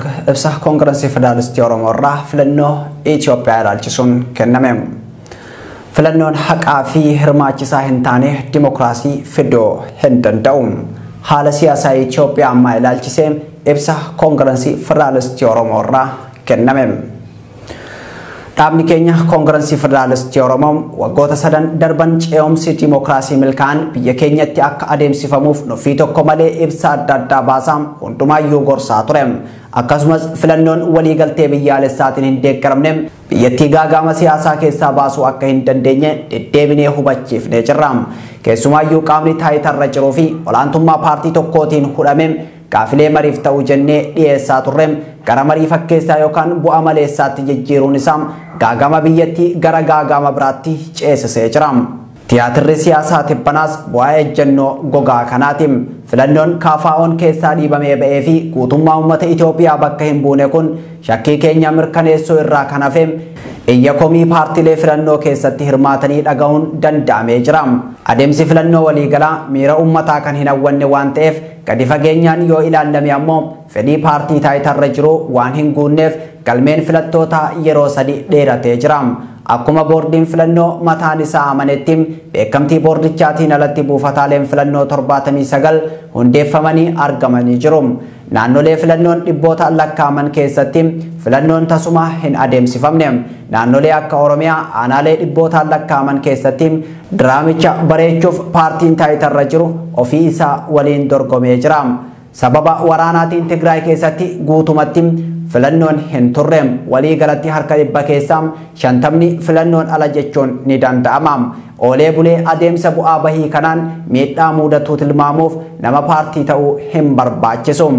Ibsa Koongirensii Federaalistii Oromoo irraa filannoo Itoophiyaa ilaalchisuun kenname. Filannoon haqaa fi hirmaachisaa hin taane dimokiraasii fiduu hin danda'u. Haala siyaasaa Itoophiyaa ammaa ilaalchisee ibsa Koongirensii Federaalistii Oromoo irraa kenname. Dhaabni keenya Koongirensii Federaalistii Oromoo waggoota sadan darban ce'umsi dimokiraasii milkaa'an biyya keenyatti akka adeemsifamuuf nuffii tokko malee ibsa adda addaa baasaa hundumaayyuu gorsaa ture. Akkasumas filannoon waliigaltee biyyaalessaatiin hin deeggaramne biyyattii gaagama siyaasaa keessaa baasuu akka hin dandeenye deddeebinee hubachiifnee jirra. Keessumaayyuu qaamni taayitarra jiruu fi olaantummaa paartii tokkootiin hudhame gaafilee mariif ta'uu jennee dhiyeessaa turre gara marii fakkeessaa yookaan bu'a maleessaatti jijjiiruun isaa gaagama biyyattii gara gaagama biraatti ceesisee jira. Tiyaatirri siyaasaa tibbanaas bu'aa ejjennoo gogaa kanaati. Filannoon KFO'n keessaa dhiibamee ba'ee fi guutummaa uummata Itoophiyaa bakka hin buune kun shakkii keenya mirkaneessuu irraa kan hafe iyya komii paartiilee filannoo keessatti hirmaatanii dhaga'uun danda'amee jira. Adeemsi filannoo waliigalaa miira uummataa kan hin hawwanne waan ta'eef gadi fageenyaan yoo ilaalame ammoo fedhii paartii taayitarra jiru waan hin guunneef galmeen filattootaa yeroo sadi dheeratee jira. Akkuma boordiin filannoo mataan isaa amanetti beekamtii boordichaatiin alatti buufataaleen filannoo 79 hundeeffamanii argamanii jiru. Naannolee filannoon dhibboota lakkaa'aman keessatti filannoon tasuma hin adeemsifamne. Naannolee akka Oromiyaa aanaalee dhibboota lakkaa'aman keessatti diraamicha bareechuuf paartiin taayitarra jiru ofii isaa waliin dorgomee jira. Sababa waraanaatiin Tigraay keessatti guutumatti filannoon hin turre. Walii galatti harka 100 keessaa 50 filannoon ala jechuun ni danda'ama. Oolee bulee adeemsa bu'aa bahii kanaan miidhaa mudatuu tilmaamuuf nama paartii ta'uu hin barbaachisu.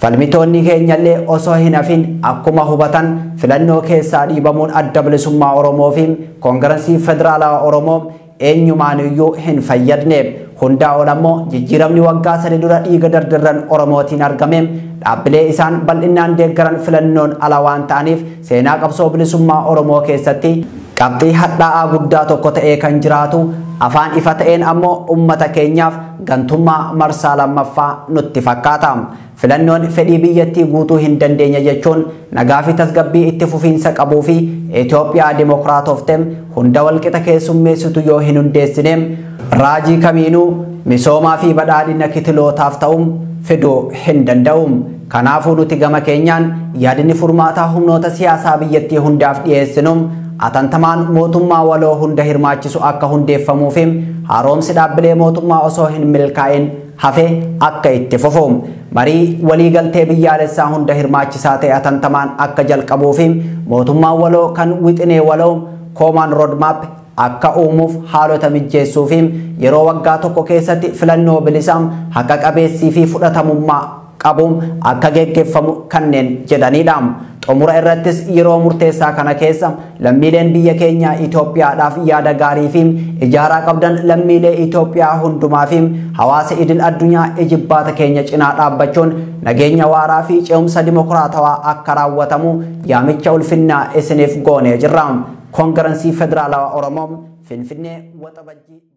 Falmitoonni keenyallee osoo hin hafin akkuma hubatan filannoo keessaa dhiibamuun Adda Bilisummaa Oromoo fi Koongirensii Federaalawaa Oromoo eenyumaaniyyuu hin fayyadne. Hundaa ol ammoo jijjiiramni waggaa 3 dura dhiiga dardarran Oromootiin argame dhaabbilee isaan bal'inaan deeggaran filannoon ala waan ta'aniif seenaa qabsoo bilisummaa Oromoo keessatti qabxii hadhaa'aa guddaa tokko ta'ee kan jiraatu afaan ifa ta'een ammoo uummata keenyaaf gantummaa marsaa lammaffaa nutti fakkaata. Filannoon fedhii biyyattii guutuu hin dandeenye jechuun nagaa fi tasgabbii itti fufiinsa qabuu fi Itoophiyaa dimokiraatofte hunda walqixa keessummeessitu yoo hin hundeessine raajii kamiinuu misoomaa fi badhaadhina kitilootaaf ta'uun fiduu hin danda'u. Kanaafuu nuti gama keenyaan yaadni furmaataa humnoota siyaasaa biyyattii hundaaf dhiyeessinu atantamaan mootummaa waloo hunda hirmaachisu akka hundeeffamuu fi haaromsi dhaabbilee mootummaa osoo hin milkaa'in hafe akka itti fufu. Marii waliigaltee biyyaalessaa hunda hirmaachisaa ta'e atantamaan akka jalqabuu fi mootummaan waloo kan wixinee waloo Common Roadmap akka uumuuf haalota mijeessuu fi yeroo waggaa tokko keessatti filannoo bilisaa haqa qabeessii fi fudhatamummaa qabu akka geggeeffamu kanneen jedhanidha. Xumura irrattis yeroo murteessaa kana keessa lammiileen biyya keenya Itoophiyaadhaaf yaada gaarii fi ijaaraa qabdan lammiilee Itoophiyaa hundumaa fi hawaasa idil addunyaa ijibbaata keenya cinaa dhaabbachuun nageenya waaraa fi ce'umsa dimokiraatawaa akka raawwatamu yaamicha ulfinnaa isiniif goonee jirra. Koongirensii Federaalawaa Oromoo Finfinnee Waxabajjii.